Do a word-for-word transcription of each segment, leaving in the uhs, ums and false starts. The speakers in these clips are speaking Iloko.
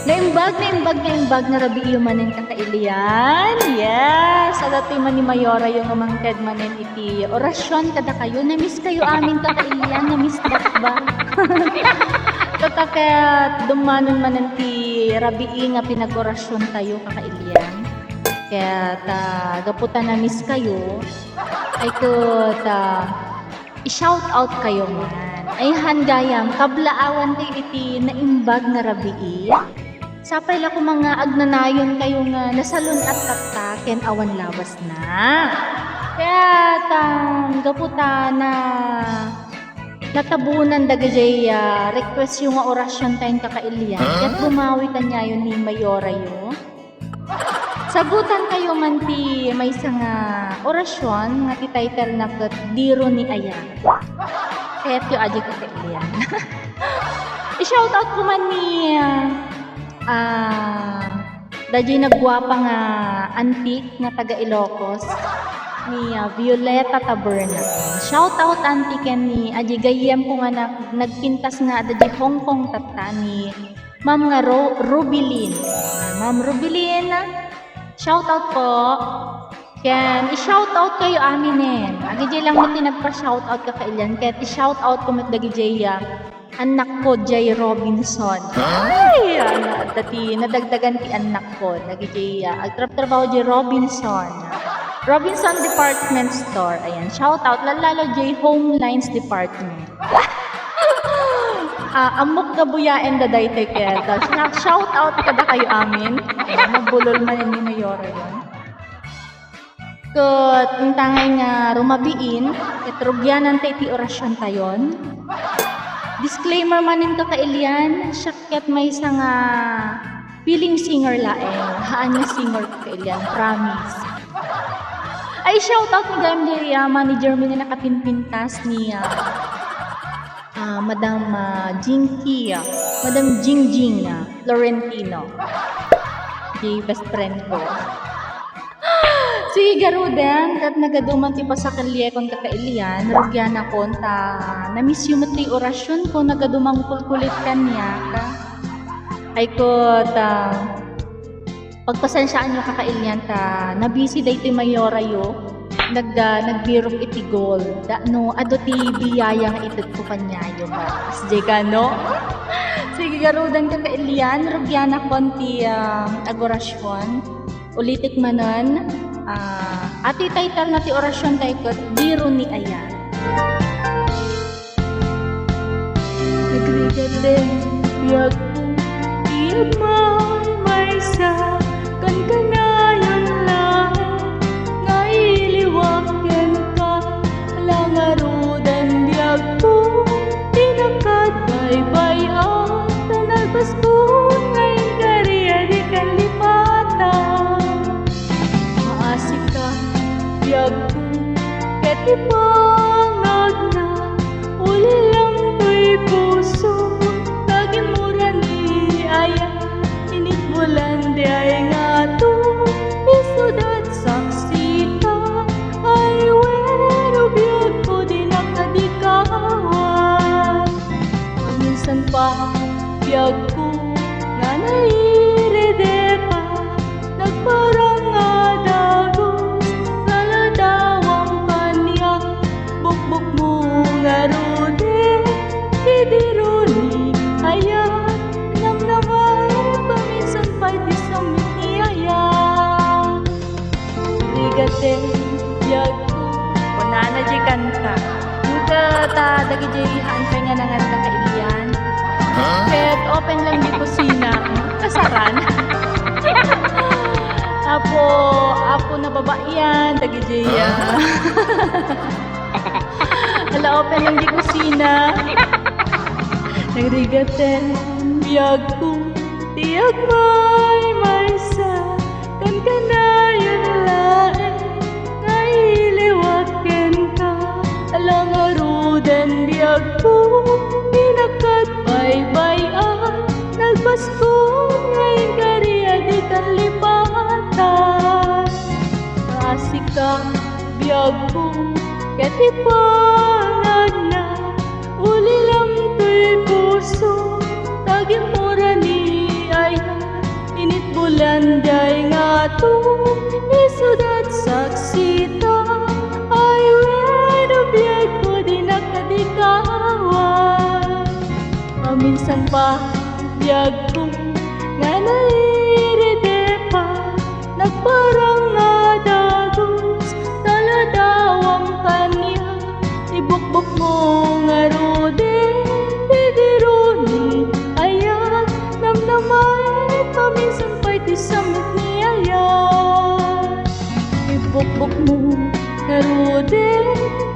Naimbag, naimbag, naimbag nga rabiiyo manen, kakailian. Yes, adda ti mani Mayorayo nga mangted manen iti orasyon kadakayo. Namiss kayo amin, kakailian. Namiss ba? Kataket, dummanon manen ti rabii nga pinag-orasyon tayo, kakailian. Ket, ah, gapu ta namiss kayo, ay ket, ah, i-shout out kayo man. Ay, han gayam, kablaawan kayo iti naimbag nga rabii. Sapay la koma nga agnanayon kayo nga nasalun-at tatta ken awan labasna. Ket, um, gapu ta na, natabunan dagijay, ah, request yo nga orasyon tayo, kakailian. Ket bumawi kaniayo ni Mayorayo. Sagutan kayo man ti maysa nga orasyon nga ti title na ket Diro ni Aya. Kayatyo adi, kakailian. I-shout out ko man ni, ah, ah, dayjay naguapa nga antique nga taga Ilocos, ni, ah, Violeta Taberna. Shout out, antique, ken ni adi gayyem ko nga nag-, nagpintas nga adda di Hong Kong tatta ni Ma'am nga Ro-, Rubilin. Ma'am Rubilin, shout out po. Ken i-shout out kayo aminen. Agidi lang met ti nagpa-shout out, kakailian. Ket i-shout out ko met dagijay, ah, annak ko, jay Robinson. Ay, ano, dati nadagdagan ti annak ko. Dagijay, ah, agtrabtrabaho jay Robinson. Robinson Department Store. Ayan, shout out. Lalo jay Home Lines Department. Ah, ammok nga buyaen da daytoy ket. Shout out kadakayo amin. Ayan, nabulol man ni Mayorayo. Ket intangay nga rumabiin, ket rugianan tayo iti orasyon tayon. Disclaimer manen, kakailian, siak ket maysa nga feeling singer laeng. Haan nga singer, kakailian, promise. Ay, shout out ni gayam diri, ah, manager mi nga nakapinpintas ni, ah, ah, Madam, ah, Jinky, ah, Madam Jingjing, ah, Florentino. Di best friend ko. Sige, garuden, ket nagaduman ti pasakiliekon, kakailian, rugianakon ta namiss yo met ti orasyon ko, nagaduman kulkulit kaniak. Ay ko, ta, pagpasensiaan yo, kakailian, ta nabisi daytoy Mayorayo, nag-, ah, nagbirok iti goal. Da, no, adu ti biyaya nga ited ko kaniayo, ba? Sige ka, no? Sige, garuden, kakailian, rugianakon ti, ah, agorasyon. Ulitek manen, ah, ati title na ti orasyon tayo ket Diro ni Aya. Nagrigat ti biagko, ti agmaymaysa, kankanayon laeng nga iliwak kenka. Ala ngaruden biagko, ti nakabaybay-am, ta nalpaskon nga inkari a di kalipatan. Maasika, biagko, ket ti pangagna, ulilem toy puso, ta gimmura ni Aya, initbulan di ay ngato, isudat saksita, ay wero biagko, dinak a di kawan. Minsan pa, biagko, nga nairede pa, nagparang nga dagus, nga ladawam kaniak, bukbokmo ngaruden, ti diro ni Aya, namnamaen, paminsan pay ti sammit ni Aya. Rigaten, biagko. Kunana di kanta. Nagta dagiti haan pay nga nanganta, kakailian. Ket open lang di kusina. Kasaran. Apo, apo nababaian, dagiti, ah. Ala, open lang di kusina. Nagrigaten, biagko, ti agmaymaysa, kankanayon laeng nga iliwak kenka. Ala ngaruden, biagko, ti nakabaybay-am, nalpaskon nga inkari a di kalipatan. Maasika, biagko, ket ti pangagna, ulilem toy puso, ta gimmura ni Aya, Diay ngato, isudat saksita, ay wenno biagko dinak kadikawan. Maminsan pa, biagko, nga nairide pa, nagparang nga dagus, taladawam kaniak. Ibukbok mo ngaruden, didi Roni, ayan, namnamaet, maminsan pay ti sammit ni ayan. Ibukbok mo ngaruden,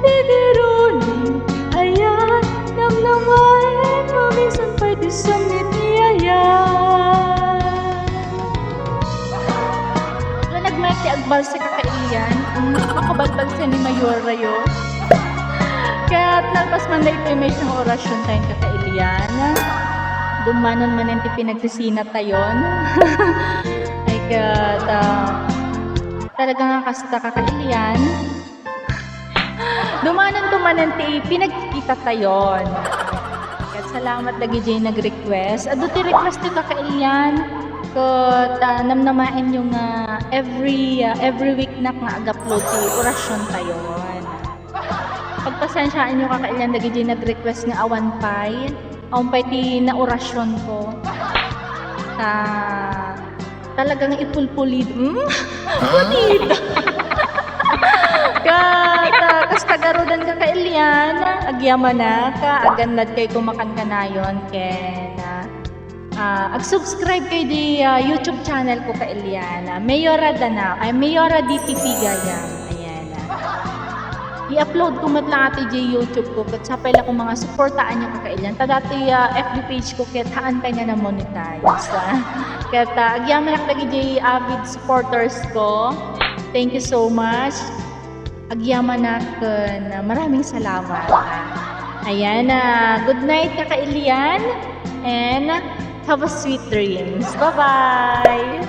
didi Roni, ayan, namnamaet, maminsan pay ti sammit ni ayan. Wala nagmayat ti agbalse kakailian. Mm, makabalbalse ni Mayor Rayo. Ket nalpas man daytoy maysa nga orasyon tayon kakailian. Dumanon manen ti pinagsisina tayon. Ay, ket, ah, talaga nga kasta kakailian. Dumanon to manen ti pinagkikita tayon. Ket salamat dagiti nag-request. Adu ti request ti kakailian. Ket, ah, namnamaenyo nga every, ah, every week nak nga ag-upload ti orasyon tayon. Pagpasensiaanyo kakailian dagiti nag-request nga awan pay. Awan pay ti naorasyon ko. Ta, talagang ipulpulid. Hmm? Pulido. Ket, ah, kasta garuden kakailian, agyamanak, agannad kay kumakan kanayon ken, ah, ah, ag-subscribe kay di, ah, YouTube channel ko kakailian, ah, Mayora Danao, ay, Mayora D T P gayam. Ayan, ah. I-upload ko met laeng ti YouTube ko, ket sapay la koma nga suportaanyo kakailian. Ta dati, ah, F B page ko ket haan pay nga na-monetize, ah. Ket, ah, agyamanak dagiti avid supporters ko. Thank you so much. Agyamanak ken, ah, maraming salamat. Ayan, ah, good night, kakailian, and have a sweet dreams. Bye-bye!